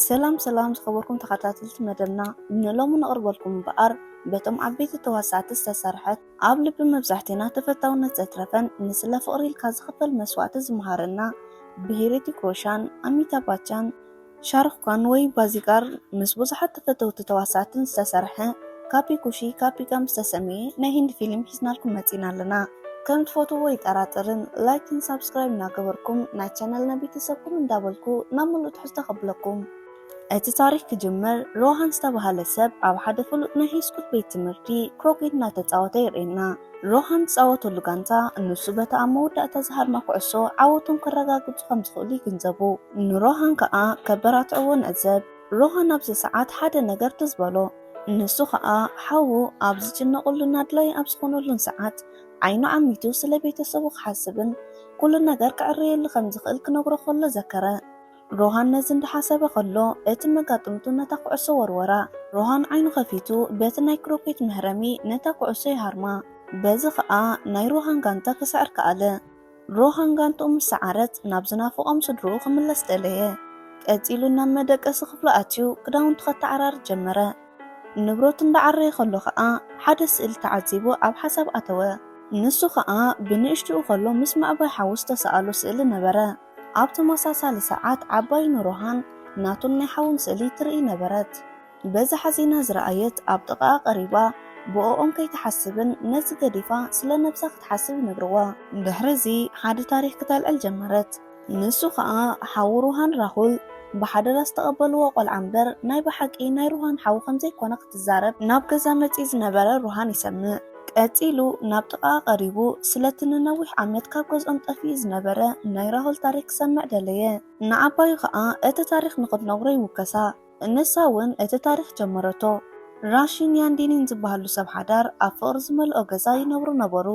ሰላም ሰላም ዝኸበርኩም ተኸታተልቲ መደብና፣ ንሎሚ ነቕርበልኩም እምበኣር በቶም ዓበይቲ ተዋሳእቲ ዝተሰርሐት፣ ኣብ ልቢ መብዛሕቴና ተፈታውነት ዘትረፈን ንስለ ፍቕሪ ኢልካ ዝኽፈል መስዋእቲ ዝመሃረና፣ ብሂሪቲክ ሮሻን፣ ኣሚታብ ባቻን፣ ሻሩኽ ካን ወይ ባዚጋር ምስ ብዙሓት ተፈተውቲ ተዋሳእትን ዝተሰርሐ ካፒ ኩሺ ካፒ ጋም ዝተሰመየ ናይ ሂንዲ ፊልም ሒዝናልኩም መጺና ኣለና። ከም ትፈትውዎ ይጠራጠርን፣ ላይክን ሳብስክራይብ እናገበርኩም ናይ ቻነልና ቤተሰብኩም እንዳበልኩ ናብ ምሉእ ትሕዝቶ ከብለኩም። እቲ ታሪኽ ክጅምር፣ ሮሃን ዝተባህለ ሰብ ኣብ ሓደ ፍሉጥ ናይ ሃይስኩል ቤት ትምህርቲ ክሮኬት እናተጻወተ የርእየና። ሮሃን ዝጻወተሉ ጋንታ፣ ንሱ በታ ኣብ መወዳእታ ዝሃርማ ኩዕሶ ዓወቶም ከረጋግጹ ከም ዝኽእሉ ይግንዘቡ። ንሮሃን ከኣ ከበራትዕዎ ንዕዘብ። ሮሃን ኣብዚ ሰዓት ሓደ ነገር ትዝ በሎ። ንሱ ከኣ ሓዉ ኣብ ዝጭነቐሉን ኣድላዪ ኣብ ዝኾነሉን ሰዓት ዓይኑ ዓሚቱ ስለ ቤተሰቡ ክሓስብን ኩሉ ነገር ክዕረየሉ ከም ዝኽእል ክነግሮ ከሎ ዘከረ። ሮሃን ነዚ እንዳሓሰበ ከሎ እቲ መጋጥምቱ ነታ ኩዕሶ ወርወራ። ሮሃን ዓይኑ ከፊቱ በቲ ናይ ክሮኬት መህረሚ ነታ ኩዕሶ ይሃርማ። በዚ ከኣ ናይ ሮሃን ጋንታ ክስዕር ከኣለ። ሮሃን ጋንትኡ ምስ ሰዓረት ናብ ዝናፍቖም ስድርኡ ክምለስ ደለየ። ቀጺሉ ናብ መደቀሲ ክፍሉ ኣትዩ ክዳውንቱ ከተዓራርይ ጀመረ። ንብረቱ እንዳዓረየ ከሎ ከኣ ሓደ ስእሊ ተዓዚቡ ኣብ ሓሳብ ኣተወ። ንሱ ከኣ ብንእሽትኡ ከሎ ምስ መዕባይ ሓዉ ዝተሰኣሎ ስእሊ ነበረ። ኣብ ተመሳሳሊ ሰዓት ዓባይ ንሮሃን ናቱን ናይ ሓዉን ስእሊ ትርኢ ነበረት። በዚ ሓዚና ዝረኣየት ኣብ ጥቓኣ ቀሪባ ብኦኦም ከይትሓስብን ነዚ ገዲፋ ስለ ነብሳ ክትሓስብ ይነግርዋ። ድሕሪ እዚ ሓደ ታሪኽ ክተልዕል ጀመረት። ንሱ ኸኣ ሓዉ ሩሃን ራሁል ብሓደራ ዝተቐበልዎ ቆልዓ እምበር ናይ ብሓቂ ናይ ሩሃን ሓዉ ከም ዘይኮነ ክትዛረብ ናብ ገዛ መጺኡ ዝነበረ ሩሃን ይሰምዕ። ቀጺሉ ናብ ጥቓኣ ቀሪቡ ስለቲ ንነዊሕ ዓመት ካብ ገዝኦም ጠፊኡ ዝነበረ ናይ ራሁል ታሪኽ ክሰምዕ ደለየ። ንዓባዩ ኸኣ እቲ ታሪኽ ንኽትነግሮ ይውከሳ። ንሳ እውን እቲ ታሪኽ ጀመረቶ። ራሺን ያንዲኒን ዝበሃሉ ሰብ ሓዳር ኣብ ፍቕሪ ዝመልኦ ገዛ ይነብሩ ነበሩ።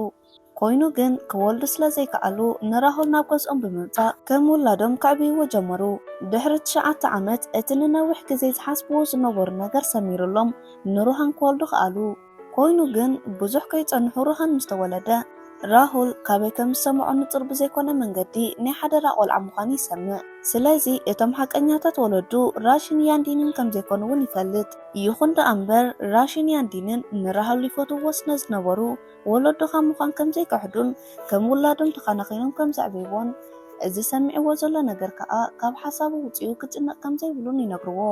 ኮይኑ ግን ክወልዱ ስለ ዘይከኣሉ ንራሁል ናብ ገዝኦም ብምምጻእ ከም ውላዶም ከዕብይዎ ጀመሩ። ድሕሪ ትሽዓተ ዓመት እቲ ንነዊሕ ግዜ ዝሓስብዎ ዝነበሩ ነገር ሰሚሩሎም ንሩሃን ክወልዱ ከኣሉ። ኮይኑ ግን ብዙሕ ከይጸንሑ ሩሃን ምስ ተወለደ፣ ራሁል ካበይ ከም ዝሰምዖ ንጹር ብዘይኮነ መንገዲ ናይ ሓደራ ቆልዓ ምዃኑ ይሰምዕ። ስለዚ እቶም ሓቀኛታት ወለዱ ራሽን ያንዲንን ከም ዘይኮኑ እውን ይፈልጥ። ይኹን ደኣ እምበር ራሽን ያንዲንን ንራሁል ይፈትውዎ ስለ ዝነበሩ ወለዶኻ ምዃን ከም ዘይክሕዱን ከም ውላዶም ተኸናኺኖም ከም ዘዕብይዎን እዚ ሰሚዕዎ ዘሎ ነገር ከኣ ካብ ሓሳቡ ውጺኡ ክጭነቕ ከም ዘይብሉን ይነግርዎ።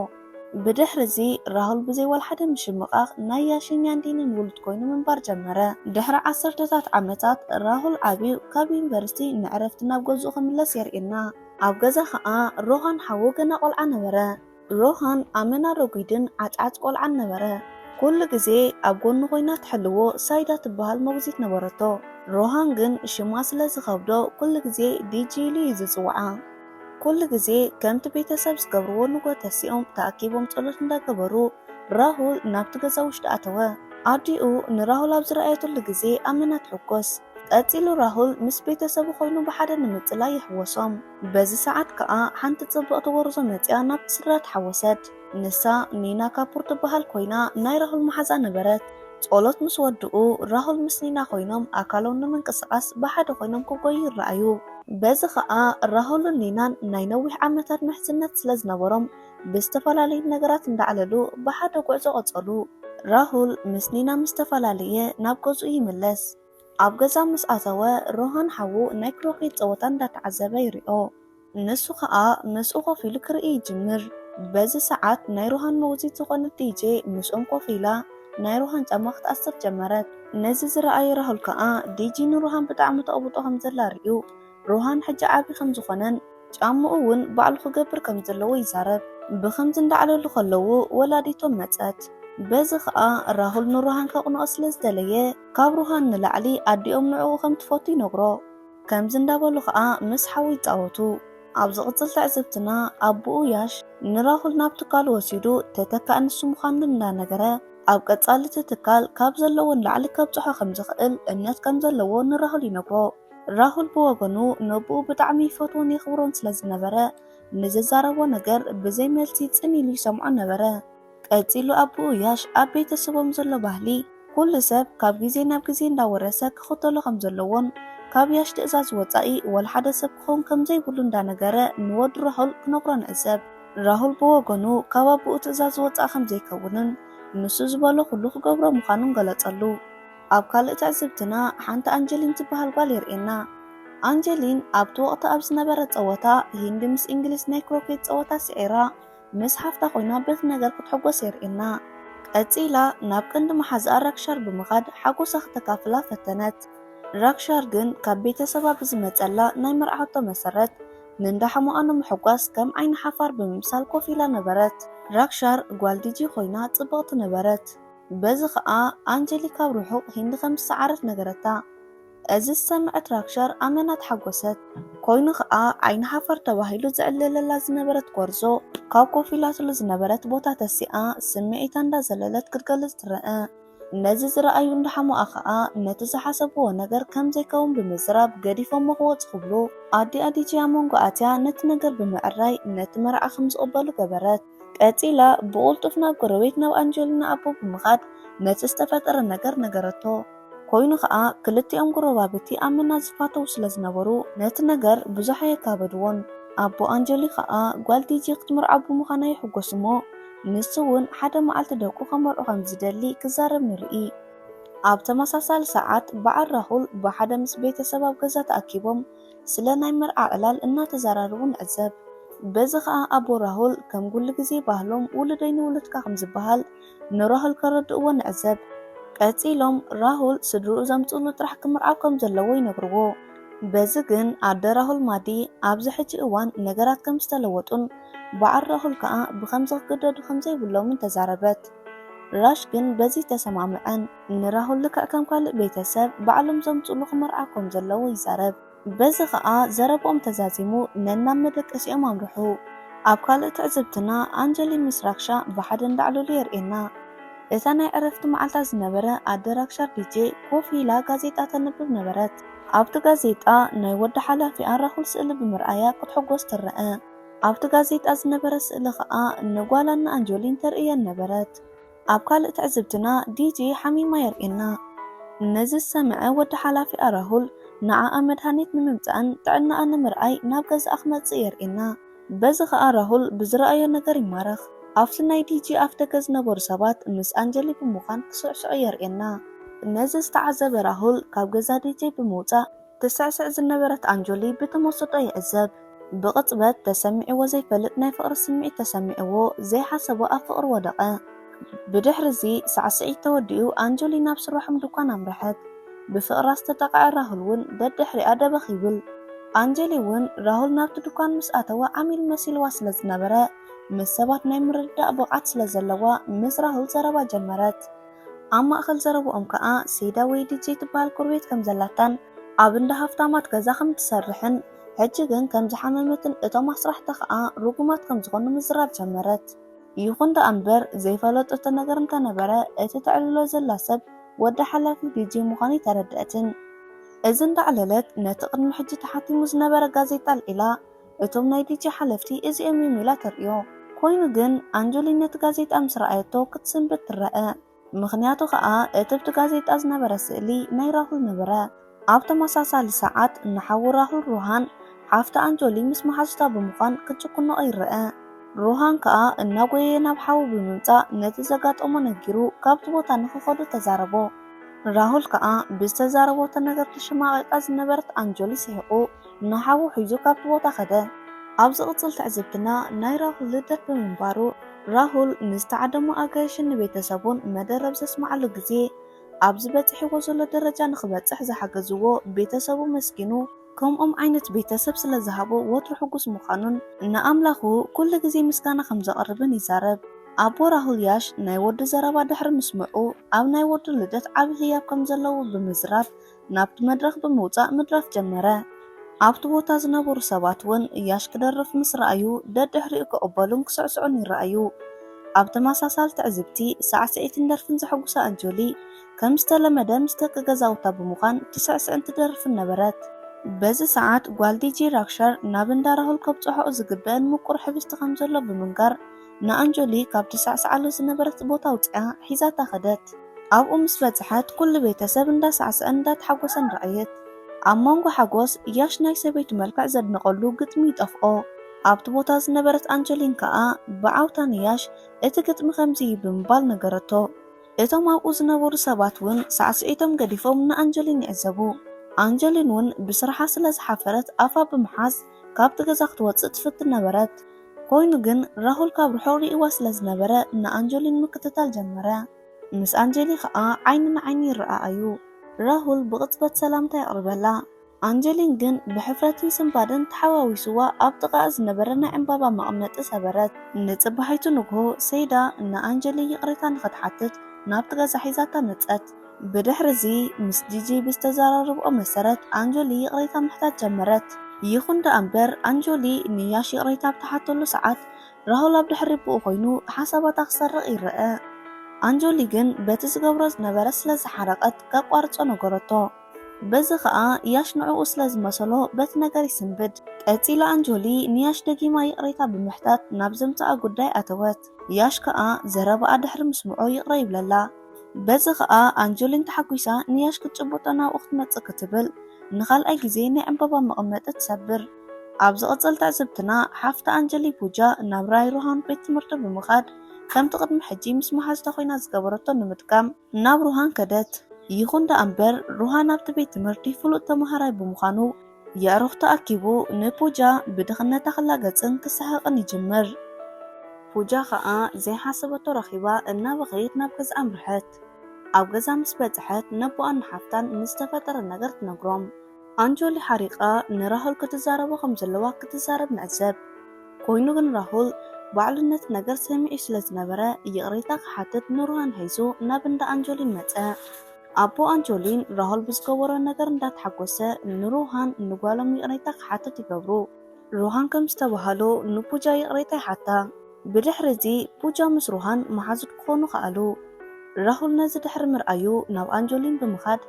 ብድሕሪ እዚ ራሁል ብዘይ ዋላ ሓደ ምሽምቓቕ ናይ ያሽን ያንዲንን ውሉድ ኮይኑ ምንባር ጀመረ። ድሕሪ ዓሰርተታት ዓመታት ራሁል ዓብዩ ካብ ዩኒቨርሲቲ ንዕረፍቲ ናብ ገዝኡ ክምለስ የርእየና። ኣብ ገዛ ኸኣ ሮሃን ሓዉ ገና ቆልዓ ነበረ። ሮሃን ኣመና ረጒድን ዓጽዓጽ ቆልዓን ነበረ። ኩሉ ግዜ ኣብ ጎኑ ኮይና ትሕልዎ ሳይዳ ትበሃል መጉዚት ነበረቶ። ሮሃን ግን ሽማ ስለ ዝኸብዶ ኩሉ ግዜ ዲጂ ኢሉ እዩ ዝጽውዓ። ኩሉ ግዜ ከምቲ ቤተሰብ ዝገብርዎ ንጎ ተሲኦም ተኣኪቦም ጸሎት እንዳገበሩ ራሁል ናብቲ ገዛ ውሽጢ ኣተወ። ኣዲኡ ንራሁል ኣብ ዝረኣየትሉ ግዜ ኣመና ትሕጎስ። ቀጺሉ ራሁል ምስ ቤተሰቡ ኮይኑ ብሓደ ንምጽላይ ይሕወሶም። በዚ ሰዓት ከኣ ሓንቲ ጽብቕቲ ጎርዞ መጺኣ ናብቲ ስድራ ተሓወሰት። ንሳ ኒና ካፑር ትበሃል ኮይና ናይ ራሁል መሓዛ ነበረት። ጸሎት ምስ ወድኡ ራሁል ምስ ኒና ኮይኖም ኣካሎም ንምንቅስቓስ ብሓደ ኮይኖም ክጎዩ ይረኣዩ። በዚ ኸኣ ራሁልን ኒናን ናይ ነዊሕ ዓመታት ምሕዝነት ስለ ዝነበሮም ብዝተፈላለዩ ነገራት እንዳዕለሉ ብሓደ ጉዕዞ ቀጸሉ። ራሁል ምስ ኒና ምስ ተፈላለየ ናብ ገዝኡ ይምለስ። ኣብ ገዛ ምስ ኣተወ ሮሃን ሓዉ ናይ ክሮኬት ጸወታ እንዳተዓዘበ ይሪኦ። ንሱ ኸኣ ምስኡ ኮፍ ኢሉ ክርኢ ይጅምር። በዚ ሰዓት ናይ ሮሃን መውዚት ዝኾነት ዲጄ ምስኦም ኮፍ ኢላ ናይ ሮሃን ጫማ ክትኣስር ጀመረት። ነዚ ዝረኣየ ራሁል ከኣ ዲጂ ንሮሃን ብጣዕሚ ተቕብጦ ከም ዘላ ርእዩ ሮሃን ሕጂ ዓቢ ከም ዝኾነን ጫምኡ እውን ባዕሉ ክገብር ከም ዘለዎ ይዛረብ። ብኸምዚ እንዳዕለሉ ከለዉ ወላዲቶም መጸት። በዚ ኸኣ ራሁል ንሮሃን ከቕንኦ ስለ ዝደለየ ካብ ሮሃን ንላዕሊ ኣዲኦም ንዕኡ ከም ትፈቱ ይነግሮ። ከምዚ እንዳበሉ ኸኣ ምስ ሓዉ ይጻወቱ። ኣብ ዝቕጽል ትዕዝብትና ኣቦኡ ያሽ ንራሁል ናብ ትካሉ ወሲዱ ተተካእ ንሱ ምዃኑ እንዳነገረ ኣብ ቀጻሊ እቲ ትካል ካብ ዘለዎ ንላዕሊ ከብጽሖ ከም ዝኽእል እምነት ከም ዘለዎ ንራሁል ይነግሮ። ራሁል ብወገኑ ነቦኡ ብጣዕሚ ይፈትዎን የኽብሮን ስለ ዝነበረ ንዝዛረቦ ነገር ብዘይ መልሲ ጽን ኢሉ ይሰምዖ ነበረ። ቀጺሉ ኣቦኡ ያሽ ኣብ ቤተሰቦም ዘሎ ባህሊ ኩሉ ሰብ ካብ ግዜ ናብ ግዜ እንዳወረሰ ክኽተሎ ከም ዘለዎን ካብ ያሽ ትእዛዝ ወጻኢ ወላ ሓደ ሰብ ክኸውን ከም ዘይብሉ እንዳነገረ ንወዱ ራሁል ክነግሮ ንዕዘብ። ራሁል ብወገኑ ካብ ኣቦኡ ትእዛዝ ዝወፅእ ከም ዘይከውንን ንሱ ዝበሎ ኩሉ ክገብሮ ምዃኑን ገለጸሉ። ኣብ ካልእ ትዕዝብትና ሓንቲ ኣንጀሊን ትበሃል ጓል የርእየና። ኣንጀሊን ኣብቲ ወቕቲ ኣብ ዝነበረ ጸወታ ሂንዲ ምስ እንግሊዝ ናይ ክሮኬት ጸወታ ስዒራ ምስ ሓፍታ ኮይና በቲ ነገር ክትሕጎስ የርእየና። ቀጺላ ናብ ቀንዲ መሓዝኣ ራክሻር ብምኻድ ሓጎሳ ክተካፍላ ፈተነት። ራክሻር ግን ካብ ቤተሰባ ብዝመጸላ ናይ መርዓ ሕቶ መሰረት ንእንዳ ሓሞኣ ንምሕጓስ ከም ዓይኒ ሓፋር ብምምሳል ኮፍ ኢላ ነበረት። ራክሻር ጓል ዲጂ ኮይና ጽብቕቲ ነበረት። በዚ ኸኣ ኣንጀሊ ካብ ርሑቕ ሂንዲ ከም ዝሰዓረት ነገረታ። እዚ ዝሰምዐት ራክሻር ኣመና ተሓጎሰት። ኮይኑ ኸኣ ዓይኒ ሓፋር ተባሂሉ ዝዕለለላ ዝነበረት ጎርዞ ካብ ኮፍ ኢላትሉ ዝነበረት ቦታ ተሲኣ ስምዒታ እንዳዘለለት ክትገልጽ ትረአ። ነዚ ዝረኣዩ እንዳ ሓሞኣ ኸኣ ነቲ ዝሓሰብዎ ነገር ከም ዘይከውን ብምዝራብ ገዲፎሞ ክወጹ ክብሉ ኣዲኣ ዲጂ ኣብ መንጎ ኣትያ ነቲ ነገር ብምዕራይ ነቲ መርዓ ከም ዝቕበሉ ገበረት። ቀጺላ ብቕልጡፍ ናብ ጎረቤት ናብ ኣንጀሊና ኣቦ ብምኻድ ነቲ ዝተፈጠረ ነገር ነገረቶ። ኮይኑ ኸኣ ክልቲኦም ጎረባብቲ ኣመና ዝፋተዉ ስለ ዝነበሩ ነቲ ነገር ብዙሕ ኣየካበድዎን። ኣቦ ኣንጀሊ ኸኣ ጓል ዲጂ ክትምርዖ ብምዃና ይሕጎስ እሞ ንሱ እውን ሓደ መዓልቲ ደቁ ከመርዖ ከም ዝደሊ ክዛረብ ንርኢ። ኣብ ተመሳሳሊ ሰዓት በዓል ራሁል ብሓደ ምስ ቤተሰብ ኣብ ገዛ ተኣኪቦም ስለ ናይ መርዓ ዕላል እናተዘራረቡ ንዕዘብ። በዚ ኸኣ ኣቦ ራሁል ከም ኩሉ ግዜ ባህሎም ውሉደይ ንውሉድካ ከም ዝበሃል ንራሁል ከረድእዎ ንዕዘብ። ቀጺሎም ራሁል ስድርኡ ዘምጽእሉ ጥራሕ ክምርዓው ከም ዘለዎ ይነግርዎ። በዚ ግን ኣደ ራሁል ማዲ ኣብዚ ሕጂ እዋን ነገራት ከም ዝተለወጡን በዓል ራሁል ከኣ ብኸምዚ ክግደዱ ከም ዘይብሎምን ተዛረበት። ራሽ ግን በዚ ተሰማምዐን። ንራሁል ልክዕ ከም ካልእ ቤተሰብ ባዕሎም ዘምጽእሉ ክምርዓው ከም ዘለዎ ይዛረብ። በዚ ኸኣ ዘረብኦም ተዛዚሙ ነናብ መደቀሲኦም ኣምርሑ። ኣብ ካልእ ትዕዝብትና ኣንጀሊ ምስ ራክሻ ብሓደ እንዳዕለሉ የርእየና። እታ ናይ ዕረፍቲ መዓልታ ዝነበረ ኣደ ራክሻር ዲጄ ኮፍ ኢላ ጋዜጣ ተንብብ ነበረት። ኣብቲ ጋዜጣ ናይ ወዲ ሓላፊኣ ራሁል ስእሊ ብምርኣያ ክትሕጎስ ትረአ። ኣብቲ ጋዜጣ ዝነበረ ስእሊ ኸኣ ንጓላን ንኣንጀሊን ተርእየን ነበረት። ኣብ ካልእ ትዕዝብትና ዲጂ ሓሚማ የርእየና። ነዚ ዝሰምዐ ወዲ ሓላፊኣ ራሁል ንዓኣ መድሃኒት ንምምጻእን ጥዕናኣ ንምርኣይ ናብ ገዛኣ ክመጽእ የርእየና። በዚ ኸኣ ራሁል ብዝረኣዮ ነገር ይማረኽ። ኣብቲ ናይ ዲጂ ኣፍ ደገ ዝነበሩ ሰባት ምስ ኣንጀሊ ብምዃን ክስዕስዑ የርእየና። ነዚ ዝተዓዘበ ራሁል ካብ ገዛ ዲጂ ብምውጻእ ትስዕስዕ ዝነበረት ኣንጀሊ ብተመስጦ ይዕዘብ። ብቕጽበት ተሰሚዕዎ ዘይፈልጥ ናይ ፍቕሪ ስምዒት ተሰሚዕዎ ዘይሓሰቦ ኣብ ፍቕሪ ወደቐ። ብድሕሪ እዚ ሳዕስዒት ተወዲኡ ኣንጀሊ ናብ ስርሖም ድኳን ኣምረሐት። ብፍቕራ ዝተጠቕዐ ራሁል እውን ደድሕሪኣ ደበኽ ይብል። ኣንጀሊ እውን ራሁል ናብቲ ድኳን ምስ ኣተወ ዓሚል መሲልዋ ስለ ዝነበረ ምስ ሰባት ናይ ምርድዳእ ብቕዓት ስለ ዘለዋ ምስ ራሁል ዘረባ ጀመረት። ኣብ ማእከል ዘረብኦም ከኣ ሴዳ ወይ ዲጂ ትበሃል ጎረቤት ከም ዘላታን ኣብ እንዳ ሃፍታማት ገዛ ከም ትሰርሕን ሕጂ ግን ከም ዝሓመመትን እቶም ኣስራሕታ ከኣ ርጉማት ከም ዝኾኑ ምዝራብ ጀመረት። ይኹን ደኣ እምበር ዘይፈለጠቶ ነገር እንተነበረ እቲ ተዕልሎ ዘላ ሰብ ወዲ ሓላፊ ዲጂ ምዃኑ ኣይተረድአትን። እዚ እንዳዕለለት ነቲ ቅድሚ ሕጂ ተሓቲሙ ዝነበረ ጋዜጣ ኣልዒላ እቶም ናይ ዲጂ ሓለፍቲ እዚኦም እዮም ኢላ ተርእዮ። ኮይኑ ግን ኣንጀሊን ነቲ ጋዜጣ ምስ ረኣየቶ ክትስንብድ ትረአ። ምኽንያቱ ኸኣ እቲ ኣብቲ ጋዜጣ ዝነበረ ስእሊ ናይ ራሁል ነበረ። ኣብ ተመሳሳሊ ሰዓት ንሓዉ ራሁል ሩሃን ሓፍቲ ኣንጀሊ ምስ መሓዙታ ብምዃን ክትጭኩኖኦ ይረአ። ሩሃን ከኣ እናጎየየ ናብ ሓዉ ብምምጻእ ነቲ ዘጋጠሞ ነጊሩ ካብቲ ቦታ ንኽኸዱ ተዛረቦ። ራሁል ከኣ ብዝተዛረቦቶ ነገር ተሸማቒቓ ዝነበረት ኣንጀሊ ስሒቑ ንሓዉ ሒዙ ካብቲ ቦታ ኸደ። ኣብ ዝቕጽል ትዕዝብትና ናይ ራሁል ልደት ብምንባሩ ራሁል ንዝተዓደሙ ኣጋይሽን ንቤተሰቡን መደረብ ዘስምዓሉ ግዜ ኣብዚ በጺሕዎ ዘሎ ደረጃ ንኽበጽሕ ዝሓገዝዎ ቤተሰቡ መስጊኑ ከምኦም ዓይነት ቤተሰብ ስለ ዝሃቦ ወትሩ ሕጉስ ምዃኑን ንኣምላኹ ኩሉ ግዜ ምስጋና ከም ዘቕርብን ይዛረብ። ኣቦ ራሁል ያሽ ናይ ወዱ ዘረባ ድሕሪ ምስምዑ ኣብ ናይ ወዱ ልደት ዓቢ ህያብ ከም ዘለዎ ብምዝራብ ናብቲ መድረኽ ብምውጻእ ምድራፍ ጀመረ። ኣብቲ ቦታ ዝነበሩ ሰባት እውን ያሽ ክደርፍ ምስ ረኣዩ ደድሕሪኡ ክቕበሉን ክስዕስዑን ይረኣዩ። ኣብ ተመሳሳሊ ትዕዝብቲ ሳዕስዒትን ደርፍን ዘሐጉሳ ኣንጆሊ ከም ዝተለመደ ምስ ደቂ ገዛውታ ብምዃን ትስዕስዕን ትደርፍን ነበረት። በዚ ሰዓት ጓል ዲጂ ራክሻር ናብ እንዳ ራሁል ከብጽሖ ዝግበእን ምቁር ሕብስቲ ከም ዘሎ ብምንጋር ንኣንጆሊ ካብ ትሳዕስዓሉ ዝነበረት ቦታ ኣውጺኣ ሒዛታ ከደት። ኣብኡ ምስ በጽሐት ኩሉ ቤተሰብ እንዳሳዕስዐን እንዳተሓጎሰን ረኣየት። ኣብ መንጎ ሓጎስ ያሽ ናይ ሰበይቱ መልክዕ ዘድንቐሉ ግጥሚ ይጠፍኦ። ኣብቲ ቦታ ዝነበረት ኣንጀሊን ከኣ ብዓውታ ንያሽ እቲ ግጥሚ ከምዚ እዩ ብምባል ነገረቶ። እቶም ኣብኡ ዝነበሩ ሰባት እውን ሳዕስዒቶም ገዲፎም ንኣንጀሊን ይዕዘቡ። ኣንጀሊን እውን ብስርሓ ስለ ዝሓፈረት ኣፋ ብምሓዝ ካብቲ ገዛ ክትወጽእ ትፍትን ነበረት። ኮይኑ ግን ራሁል ካብ ርሑቕ ርእይዋ ስለ ዝነበረ ንኣንጀሊን ምክትታል ጀመረ። ምስ ኣንጀሊ ከኣ ዓይኒ ንዓይኒ ይረኣኣዩ። ራሁል ብቕጽበት ሰላምታ የቕርበላ። ኣንጀሊን ግን ብሕፍረትን ስንባደን ተሓዋዊስዋ ኣብ ጥቓኣ ዝነበረ ናይ ዕምባባ መቐመጢ ሰበረት። ንጽባሒቱ ንግሆ ሰይዳ ንኣንጀሊ ይቕሬታ ንኽትሓትት ናብቲ ገዛ ሒዛታ መጸት። ብድሕሪ እዚ ምስ ጂጂ ብዝተዘራረብኦ መሰረት ኣንጀሊ ይቕሬታ ምሕታት ጀመረት። ይኹን ደኣ እምበር ኣንጀሊ ንያሽ ይቕሬታ ኣብ ትሓተሉ ሰዓት ራሁል ኣብ ድሕሪ ብኡ ኮይኑ ሓሳባታ ክሰርቕ ይረአ። ኣንጆሊ ግን በቲ ዝገብሮ ዝነበረ ስለ ዝሓረቐት ከቋርጾ ነገረቶ። በዚ ኸኣ ያሽ ንዕኡ ስለ ዝመሰሎ በቲ ነገር ይስንብድ። ቀጺላ ኣንጆሊ ንያሽ ደጊማ ይቕሬታ ብምሕታት ናብ ዘምጽኣ ጉዳይ ኣተወት። ያሽ ከኣ ዘረባኣ ድሕሪ ምስምዖ ይቕረ ይብለላ። በዚ ኸኣ ኣንጆሊን ተሓጒሳ ንያሽ ክትጭብጦ ናብኡ ክትመጽእ ክትብል ንኻልኣይ ግዜ ናይ ዕምባባ መቐመጢ ትሰብር። ኣብ ዝቕጽል ትዕዝብትና ሓፍቲ ኣንጀሊ ፑጃ ናብ ራይሮሃን ቤት ትምህርቲ ብምኻድ ከምቲ ቅድሚ ሕጂ ምስ መሓዝታ ኮይና ዝገበረቶ ንምድጋም ናብ ሩሃን ከደት። ይኹን ደኣ እምበር ሩሃን ኣብቲ ቤት ትምህርቲ ፍሉጥ ተመሃራይ ብምዃኑ የዕሩኽቱ ኣኪቡ ንፑጃ ብድኽነታ ክላገጽን ክስሕቕን ይጅምር። ፑጃ ኸኣ ዘይሓሰበቶ ረኺባ እናበኸየት ናብ ገዛ ኣምርሐት። ኣብ ገዛ ምስ በጽሐት ነቦኣን ንሓፍታን ንዝተፈጠረ ነገር ትነግሮም። ኣንጆሊ ሓሪቓ ንራሁል ክትዛረቦ ከም ዘለዋ ክትዛረብ ንዕዘብ። ኮይኑ ግን ራሁል ባዕሉ ነቲ ነገር ሰሚዑ ስለ ዝነበረ ይቕሬታ ክሓትት ንሩሃን ሒዙ ናብ እንዳ ኣንጆሊን መጸ። ኣቦ ኣንጆሊን ራሁል ብዝገበሮ ነገር እንዳተሓጎሰ ንሩሃን ንጓሎም ይቕሬታ ክሓትት ይገብሩ። ሩሃን ከም ዝተባሃሎ ንፑጃ ይቕሬታ ይሓታ። ብድሕሪ እዚ ፑጃ ምስ ሩሃን መሓዙት ክኾኑ ከኣሉ። ራሁል ነዚ ድሕሪ ምርኣዩ ናብ ኣንጆሊን ብምኻድ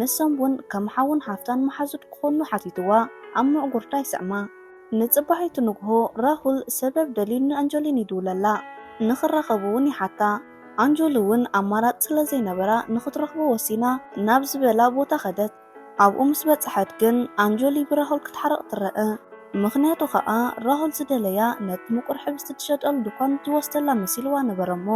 ንሶም እውን ከም ሓውን ሓፍታን መሓዙት ክኾኑ ሓቲትዋ ኣብ ምዕጉርታ ይስዕማ። ንጽባሒቱ ንግሆ ራሁል ሰበብ ደልዩ ንኣንጆሊን ይድውለላ። ንኽራኸቡ እውን ይሓታ። ኣንጆሊ እውን ኣማራጺ ስለ ዘይነበራ ንኽትረኽቦ ወሲና ናብ ዝበላ ቦታ ኸደት። ኣብኡ ምስ በጽሐት ግን ኣንጆሊ ብራሁል ክትሓርቕ ትረአ። ምኽንያቱ ኸኣ ራሁል ዝደለያ ነቲ ምቁር ሕብስቲ ትሸጠሉ ድኳን ዝወስደላ መሲልዋ ነበረ እሞ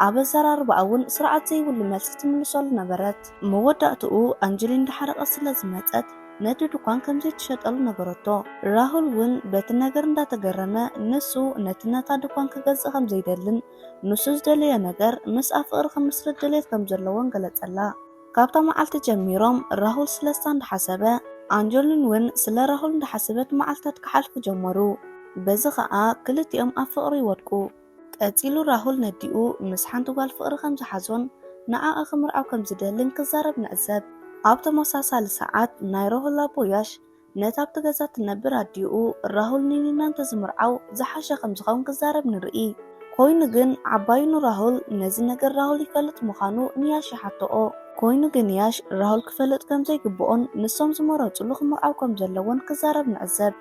ኣብ ኣዘራርባኣ እውን ስርዓት ዘይብሉ መልሲ ትምልሰሉ ነበረት። መወዳእትኡ ኣንጀሊ እንዳሓረቐት ስለ ዝመጸት ነቲ ድኳን ከም ዘይትሸጠሉ ነገረቶ። ራሁል እውን በቲ ነገር እንዳተገረመ ንሱ ነቲ ነታ ድኳን ክገዝእ ከም ዘይደልን ንሱ ዝደለዮ ነገር ምስኣ ፍቕሪ ክምስርት ድሌት ከም ዘለዎን ገለጸላ። ካብታ መዓልቲ ጀሚሮም ራሁል ስለሳ እንዳሓሰበ ኣንጀሊን እውን ስለ ራሁል እንዳሓሰበት መዓልታት ክሓልፉ ጀመሩ። በዚ ኸኣ ክልቲኦም ኣብ ፍቕሪ ይወድቁ። ቀጺሉ ራሁል ነዲኡ ምስ ሓንቲ ጓል ፍቕሪ ከም ዝሓዞን ንዓኣ ክምርዓው ከም ዝደልን ክዛረብ ንዕዘብ። ኣብ ተመሳሳሊ ሰዓት ናይ ራሁል ኣቦ ያሽ ነታ ኣብቲ ገዛ ትነብር ኣዲኡ ራሁል ንኒና እንተዝምርዓው ዝሓሸ ከም ዝኸውን ክዛረብ ንርኢ። ኮይኑ ግን ዓባዩ ንራሁል ነዚ ነገር ራሁል ይፈልጥ ምዃኑ ንያሽ ይሓትኦ። ኮይኑ ግን ያሽ ራሁል ክፈልጥ ከም ዘይግብኦን ንሶም ዝመረጹሉ ክምርዓው ከም ዘለዎን ክዛረብ ንዕዘብ።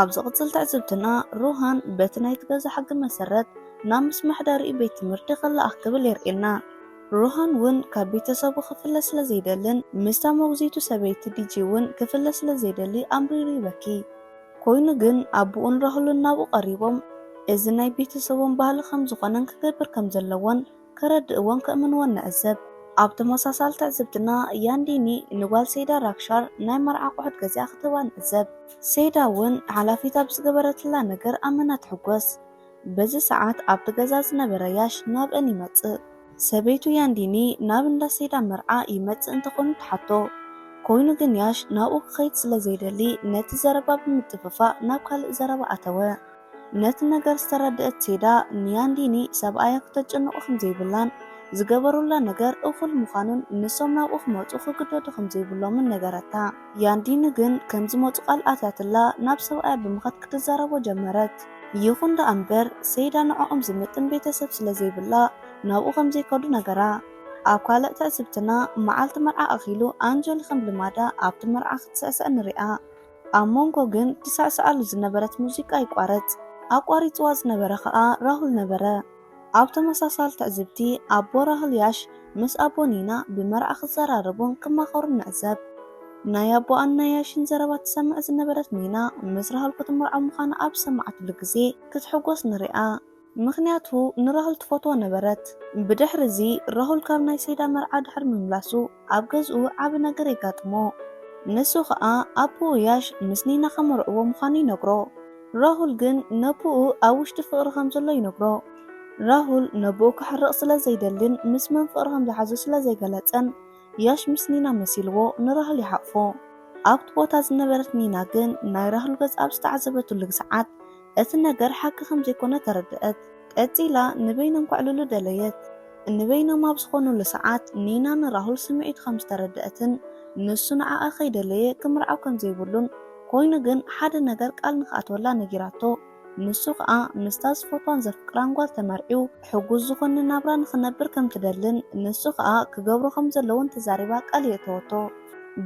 ኣብ ዝቕጽል ትዕዝብትና ሩሃን በቲ ናይቲ ገዛ ሕጊ መሰረት ናብ ምስ መሕደሪኡ ቤት ትምህርቲ ክለኣኽ ክብል የርእየና። ሩሃን እውን ካብ ቤተሰቡ ክፍለ ስለ ዘይደልን ምስታ መጉዚቱ ሰበይቲ ዲጂ እውን ክፍለ ስለ ዘይደሊ ኣምሪሩ ይበኪ። ኮይኑ ግን ኣቦኡን ራሁልን ናብኡ ቀሪቦም እዚ ናይ ቤተሰቦም ባህሊ ከም ዝኾነን ክገብር ከም ዘለዎን ከረድእዎን ከእምንዎን ንዕዘብ። ኣብ ተመሳሳሊ ትዕዝብትና ያንዲኒ ንጓል ሴዳ ራክሻር ናይ መርዓ ኣቑሑት ገዚኣ ክትህባ ንዕዘብ። ሴዳ እውን ሓላፊት ኣብ ዝገበረትላ ነገር ኣመና ትሕጎስ። በዚ ሰዓት ኣብቲ ገዛ ዝነበረ ያሽ ናብአን ይመጽእ። ሰበይቱ ያንዲኒ ናብ እንዳ ሴዳ መርዓ ይመጽእ እንተኾኑ ትሓቶ። ኮይኑ ግን ያሽ ናብኡ ክኸይድ ስለ ዘይደሊ ነቲ ዘረባ ብምጥፍፋእ ናብ ካልእ ዘረባ ኣተወ። ነቲ ነገር ዝተረድአት ሴዳ ንያንዲኒ ሰብኣያ ክተጨንቖ ከም ዘይብላን ዝገበሩላ ነገር እኹል ምዃኑን ንሶም ናብኡ ክመጹ ክግደዱ ከም ዘይብሎምን ነገረታ። ያንዲኒ ግን ከም ዝመጹ ቃል ኣትያትላ ናብ ሰብኣያ ብምኻድ ክትዛረቦ ጀመረት። ይኹን ደኣ እምበር ሴዳ ንዕኦም ዝምጥን ቤተሰብ ስለ ዘይብላ ናብኡ ከም ዘይከዱ ነገራ። ኣብ ካልእ ትዕዝብትና መዓልቲ መርዓ ኣኺሉ ኣንጀሊ ከም ልማዳ ኣብቲ መርዓ ክትስዕስዕ ንሪኣ። ኣብ መንጎ ግን ትስዕስዓሉ ዝነበረት ሙዚቃ ይቋረጽ። ኣቋሪጽዋ ዝነበረ ኸኣ ራሁል ነበረ። ኣብ ተመሳሳሊ ትዕዝብቲ ኣቦ ራሁል ያሽ ምስ ኣቦ ኒና ብመርዓ ክዘራረቡን ክማኸሩን ንዕዘብ። ናይ ኣቦኣን ናይ ያሽን ዘረባ ትሰምዕ ዝነበረት ኒና፣ ምስ ራሁል ክትምርዓው ምዃና ኣብ ዝሰማዓትሉ ግዜ ክትሕጎስ ንሪኣ። ምኽንያቱ ንራሁል ትፈትዎ ነበረት። ብድሕሪ እዚ ራሁል ካብ ናይ ሰይዳ መርዓ ድሕሪ ምምላሱ ኣብ ገዝኡ ዓቢ ነገር የጋጥሞ። ንሱ ኸኣ ኣቦኡ ያሽ ምስ ኒና ከመርዕዎ ምዃኑ ይነግሮ። ራሁል ግን ነቦኡ ኣብ ውሽጢ ፍቕሪ ከም ዘሎ ይነግሮ። ራሁል ነቦኡ ከሕርቕ ስለ ዘይደልን ምስ መን ፍቕሪ ከም ዝሓዞ ስለ ዘይገለጸን፣ ያሽ ምስ ኒና መሲልዎ ንራሁል ይሓቕፎ። ኣብቲ ቦታ ዝነበረት ኒና ግን ናይ ራሁል ገጽ ኣብ ዝተዓዘበትሉ ሰዓት እቲ ነገር ሓቂ ከም ዘይኮነ ተረድአት። ቀጺላ ንበይኖም ከዕልሉ ደለየት። ንበይኖም ኣብ ዝኾኑሉ ሰዓት ኒና ንራሁል ስምዒቱ ከም ዝተረድአትን ንሱ ንዓኣ ከይደለየ ክምርዓው ከም ዘይብሉን፣ ኮይኑ ግን ሓደ ነገር ቃል ንኽኣትወላ ነጊራቶ። ንሱ ኸኣ ምስታ ዝፈትዋን ዘፍቅራን ጓል ተመርዒው ሕጉስ ዝኾነ ናብራ ንኽነብር ከም ትደልን ንሱ ኸኣ ክገብሮ ከም ዘለዎን ተዛሪባ ቃል የእተወቶ።